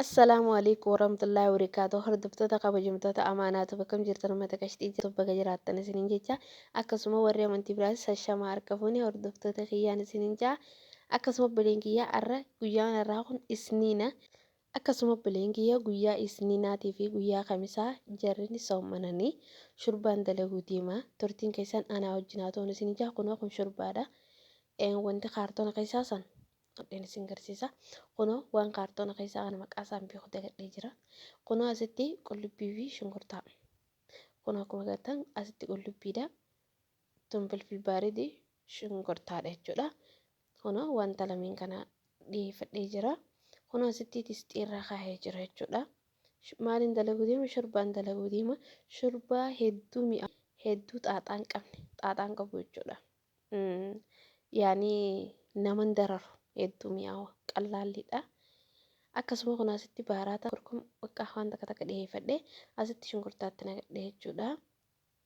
Assalaamu alaikum warahmatullahi wabarakaatuh. Hordoftoota kabajamtoota amaanaatu bakkam jirtan uummata qashxii jirtu baga jiraattan isiniin jecha, akkasuma warri amantii biraas shashamaa harka fuune hordoftoota kiyyaan isiniin ja'a. Akkasuma obboleen kiyya, arra guyyaan har'aa kun isniina. Akkasuma obboleen kiyya, guyyaa isniinaatii fi guyyaa kamisaa jarri ni soommananii shurbaan dalaguu deema. Turtiin keessan anaa wajjin haa ta'uun isiniin ja'a. Kunoo kun shurbaadha. Wanti kaartoona keessaa san hodheen isin garsiisa. Kunoo waan kaartoona keessaa kana maqaa isaan beeku dagadhee jira. Kunoo asitti qullubbii fi shunkurtaa. Kunoo akkuma agartan asitti qullubbiidha. Tun filfil baaridii shunkurtaadha jechuudha. Kunoo wanta lameen kana dhiyeeffadhee jira. Kunoo asitti disxiirraa kaahee jira jechuudha. Maaliin dalaguu deema? Shurbaan dalaguu deema. Shurbaa hedduu mi'a hedduu xaaxaan qabne xaaxaan qabu jechuudha. Yaani naman dararu, hedduu mi'aawa, qallaalliidha. Akkasuma kun asitti baaraata, kurkum, bakka waan takka takka dhiyeeffadhe asitti shunkurtaatti nagadhe jechuudha.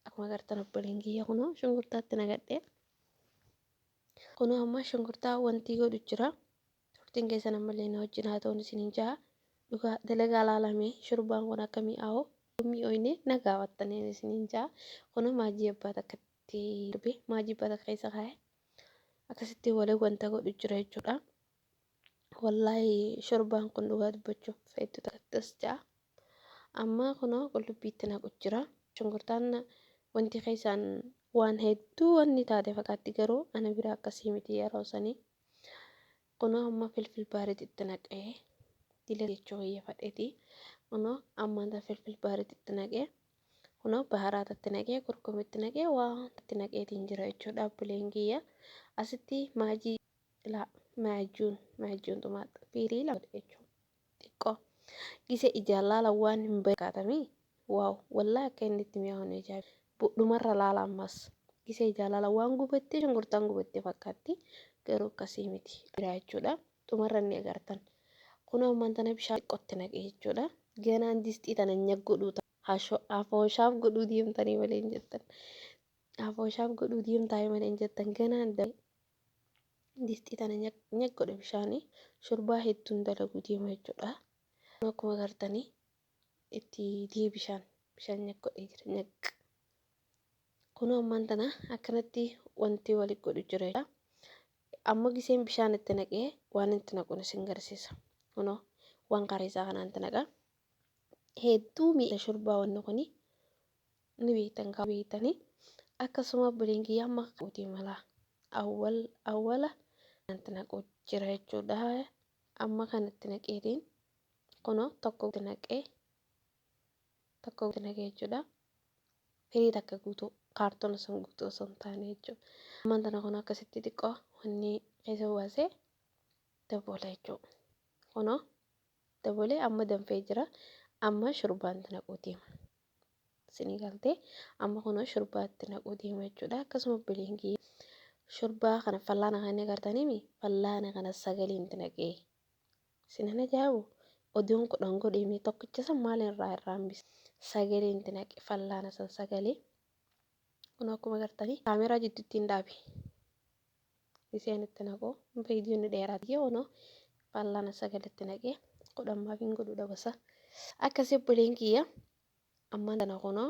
Akkuma agartan obboleen kiyya, kunoo shunkurtaatti nagadhe. Kunoo amma shunkurtaa wanti godhu jira. Turtiin keessan ammallee na wajjin haa ta'uun isiniin ja'a. Dhugaa dalagaa laalame, shurbaan kun akka mi'aawu mi'ooyne na gaafattaniin isiniin ja'a. Kunoo maajii abbaa takkatti darbe, maajii abbaa takka keessa kaa'e akkasitti waliin wanta godhu jira jechuudha. Wallaahi shurbaan kun dhugaa dubbachuuf hedduu takkattis ja'a. Amma kunoo qullubbiitti naqu jira. Shunkurtaan wanti keessaan waan hedduu wanni taate fakkaatti, garuu ana bira akkasii miti yeroo sanii. Kunoo amma filfil baariitti naqee dila jechuu kiyya fadheeti. Kunoo ammaan filfil baariitti naqee, kunoo baharaatatti naqee, kurkumitti naqee, waan itti naqeetiin jira jechuudha obboleen kiyya. Asitti maajii laa maajuun maajuun xumaaxa firii lama jechuudha. Xiqqoo gise ijaan laala waan hin beekatamii, wow, wallaahi akka inni itti mi'aawu ni ajaa'iba. Dhumarra laala, ammas gisee ijaan laala waan gubattee shunkurtaan gubattee fakkaatti, garuu akkasii miti jira jechuudha. Dhumarra inni agartan. Kunoo ammaan tana bishaan xiqqootti naqee jechuudha. Ganaan disxii tana godhuu afooshaaf godhuu deemtanii malee hin jettan. Afooshaaf godhuu deemtaa malee hin jettan. Ganaan disxii tana nyag godhe bishaanii, shurbaa hedduun dalaguu deema jechuudha. Akkuma agartanii itti deebishaan bishaan nyag godhee jira nyag. Kunoo ammaan tana akkanatti wanti wali godhu jira. Amma giseen bishaan itti naqee waan itti naquun isin garsiisa. Kunoo waan kareessaa kanaan itti naqa. Hedduu mi'a shurbaa wanni kuni ni beektan kaa beektanii. Akkasuma obboleen kiyya, amma utii malaa awwal awwala itti naqu jira jechuudha. Amma kanatti naqeetiin kunoo tokko itti naqee, tokko itti naqee jechuudha. Firii takka guutuu, kaartoona sun guutuu osoo hin taane jechuudha. Ammaan tana kun akkasitti xiqqoo wanni keessa baasee daboola jechuudha. Kunoo daboolee amma danfee jira. Amma shurbaan itti naquu deema. Isinii galtee? Amma kunoo shurbaa itti naquu deema jechuudha. Akkasuma obboleen kiyya, shurbaa kana fallaana kana agartanii, fallaana kana sagaliin itti naqee. Isinan ajaa'ibu, oduun 10 godhee tokkicha san maal irraa irraa hambise, sagaleen itti naqe, fallaana san sagalee. Kun akkuma agartanii kaameeraa jidduutti hin dhaabe. Iseen itti naqu viidiyoon ni dheeraati. Kunoo fallaana sagaletti naqee, 10 maaf hin godhu dhabasa. Akkasii obboleen kiyya, ammaan tana kunoo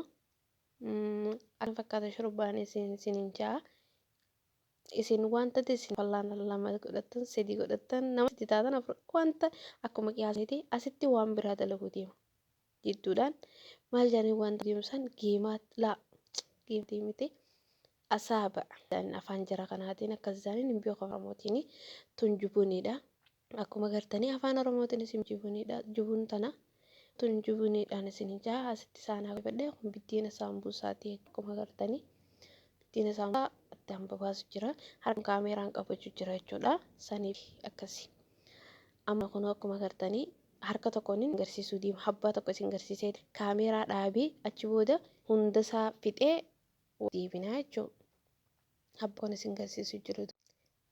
akka fakkaata shurbaan isin isinin ja'a. Isin wanta isin fallaana lama godhattan, sadii godhattan, nama itti taatan afur, wanta akkuma qiyaasaniiti. Asitti waan biraa dalaguu deema. Jidduudhaan maal jedhanii wanta deemu san geemaa laa geemtii miti, asaaba afaan jara kanaatiin akkas isaaniin hin beeku. Oromootiin tun jubuniidha. Akkuma gartanii afaan Oromootiin isin jubuniidha. Jubuun tana tun jubuniidhaan isin jaa. Asitti isaan hafadhe kun biddeena saambuusaati. Akkuma gartanii biddeena saambuusaa addaan babaasu jira. Harka kaameeraan qabachuu jira jechuudha. Saniif akkasi. Amma kun akkuma gartanii harka tokkoon agarsiisuu deema. Abbaa tokko isin garsiisee kaameeraa dhaabee achi booda hundasaa fixee deebinaa jechuudha. Abbaan isin garsiisuu jiru.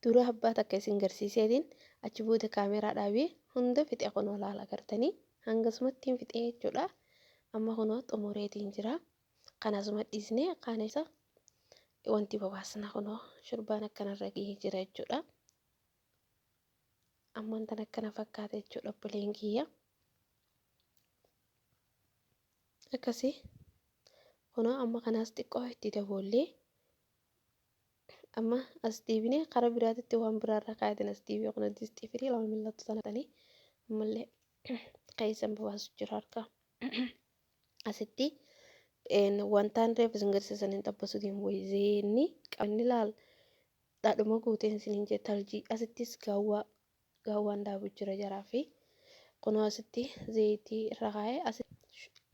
Dura abbaa takka isin garsiiseetiin achi booda kaameeraa dhaabee hunda fixee kunoo laala agartanii hangasumatti hin fixee jechuudha. Amma kunoo xumureetiin jira. Kanasuma dhiisnee kaan isa wanti babaasna, kunoo shurbaan akkanarra gahee jira jechuudha. Ammaan tan akkana fakkaata jechuudha obboleen kiyya. Akkasii kunoo amma kanaas xiqqoo itti daboollee amma as deebinee karaa biraatitti waan biraarra kaayatin as deebi'ee kun distii firii lama millattu sanatanii ammallee keessan babaasu jira harka asitti wantaan reefu isin garsiisan hin xabbasu deemu wayii qabni laal dhadhuma guuteen isiniin jee taljii asittis gaawwaa gaawwaan daabu jira jaraa fi kunoo asitti zayitii irra kaa'ee asitti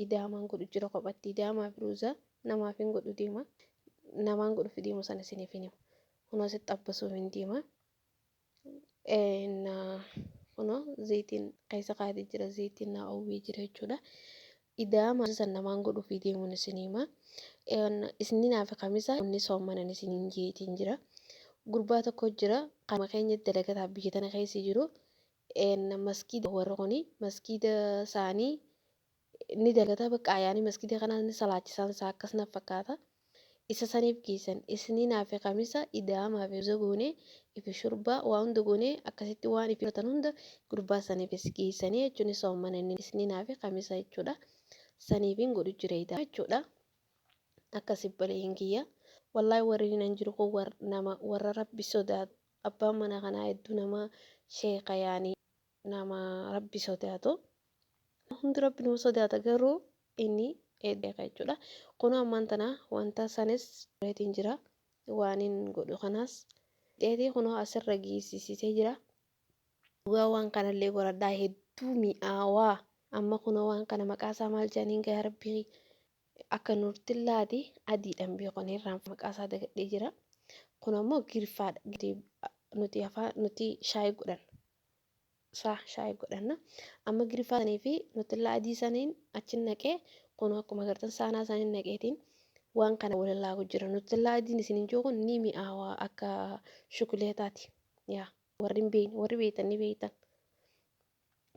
idaamaan godhu jira kophatti idaamaa fi ruuza namaaf hin godhu deema namaan godhuuf deemu sana isiniif hin himu kunoo asitti xabbasuuf hin deema kunoo zayitiin keessa kaa'atee jira zayitiin naa oowwee jira jechuudha. Idaama san namaan godhuuf deemuun isin hima. Isni naaf kamisa inni soommanan isiniin jeetiin jira. Gurbaa tokko jira qaama keenya dalagataa biyya tana keessa jiru. Maskiida warra kuni maskiida isaanii ni dalagata bakka ayyaanii maskiida kanaa ni salaachisaan isaa akkas na fakkaata. Isa saniif geessan isni naaf kamisa idaamaa fi goone ifi shurbaa waa hunda goone akkasitti waan ifi fudhatan hunda gurbaa saniifis geessanii jechuun soommanan isni naaf kamisa jechuudha. Saniifin godhu jira jechuudha. Akkasi baleen kiyya. Wallaahi warri nan jiru kun nama warra rabbi sodaatu. Abbaan mana kanaa hedduu nama sheeka yaanii nama rabbi sodaatu. Hundi rabbi nama sodaata garuu inni beeka jechuudha. Kun ammaan tana wanta sanis reetiin jira. Waan hin godhu kanaas dheetii kunoo asirra geessisee jira. Dhugaa waan kanallee godhadhaa hedduu mi'aawaa. Amma kunoo waan kana maqaa isaa maal jedhaniin gaa rabbii akka nurtillaati adiidhaan beekon irraan maqaa isaa dagadhee jira. Kun ammoo girfaadha. Nuti afaan nuti shaayii godhanna. Saa shaayii godhanna. Amma girfaa sanii fi nutillaa adii saniin achi naqee kun akkuma agartan saanaa saniin naqeetiin waan kana waliin laagu jira. Nutillaa adiin isin hin jiru kun ni mi'aawaa akka shukuleetaati. Yaa warri hin beekne warri beektan ni beektan.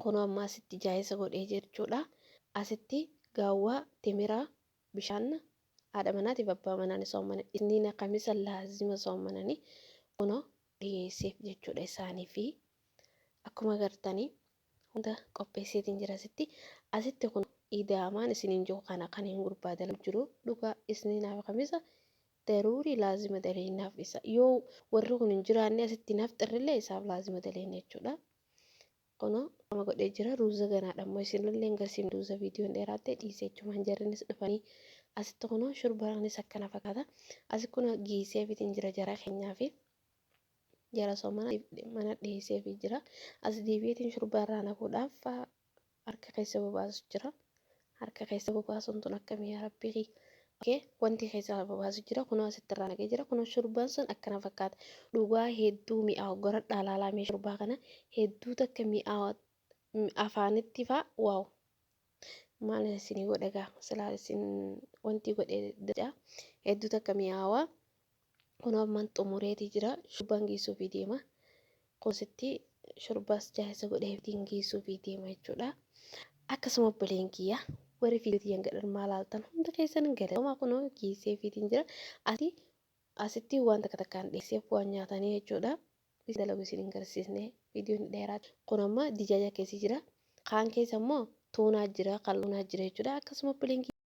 Kun amma asitti jaayisa godhee jechuudha. Asitti gaawwaa timiraa bishaan haadha manaatiif abbaa manaan soomana. Inni kamisa laazima soomananii kunoo dhiyeesseef jechuudha isaanii fi akkuma agartanii hunda qopheesseetiin jira asitti. Asitti kun idaamaan isiniin jiru kana kan hin gurbaa dalagu jiru dhugaa isni naaf kamisa daruurii laazima daleenaaf isa yoo warri kun hin jiraanne asitti naaf xirrillee isaaf laazima daleena jechuudha. Kunoo nama godhee jira ruuza ganaadha immoo isinillee hin garsiifne ruuza viidiyoon dheeraatte dhiisee jechumaan jarrinis dhufanii asitti kunoo shurbaanis akkana fakkaata. Asi kun geesseefiitiin jira jara keenyaa fi jara soomana mana dhiyeesseefii jira. As deebi'eetiin shurbaa irraa naquudhaaf harka keessa bobaasu jira. Harka keessa bobaasuun tun akkamii yaa rabbii. Okay, wanti keessa bobaasu jira. Kunoo asitti irraa naqee jira. Kunoo shurbaan sun akkana fakkaata. Dhugaa hedduu mi'aawu goradhaa laalaa mee shurbaa kana hedduu takka mi'aawa afaanitti faa waaw. Maal isinii godha gaa silaa isin wanti godhee jedha hedduu takka mi'aawaa. Kunoo ammaan xumureetii jira. Shurbaan geessuufii deema. Kusitti shurbaas jaayisa godhee ittiin geessuufii deema jechuudha. Akkasuma obboleen kiyya warri viidiyoo tiyyan gadharmaa laaltan hunda keessan galatoomaa kunoo geesseefiitiin jira. Asitti waan takka takkaan dhiyeesseef waan nyaatanii jechuudha. Dalagu isin hin garsiisne viidiyoon dheeraa. Kun amma dijaaja keessa jira. Kaan keessa immoo tuunaa jira, qal'oonaa jira jechuudha. Akkasuma obboleen kiyya.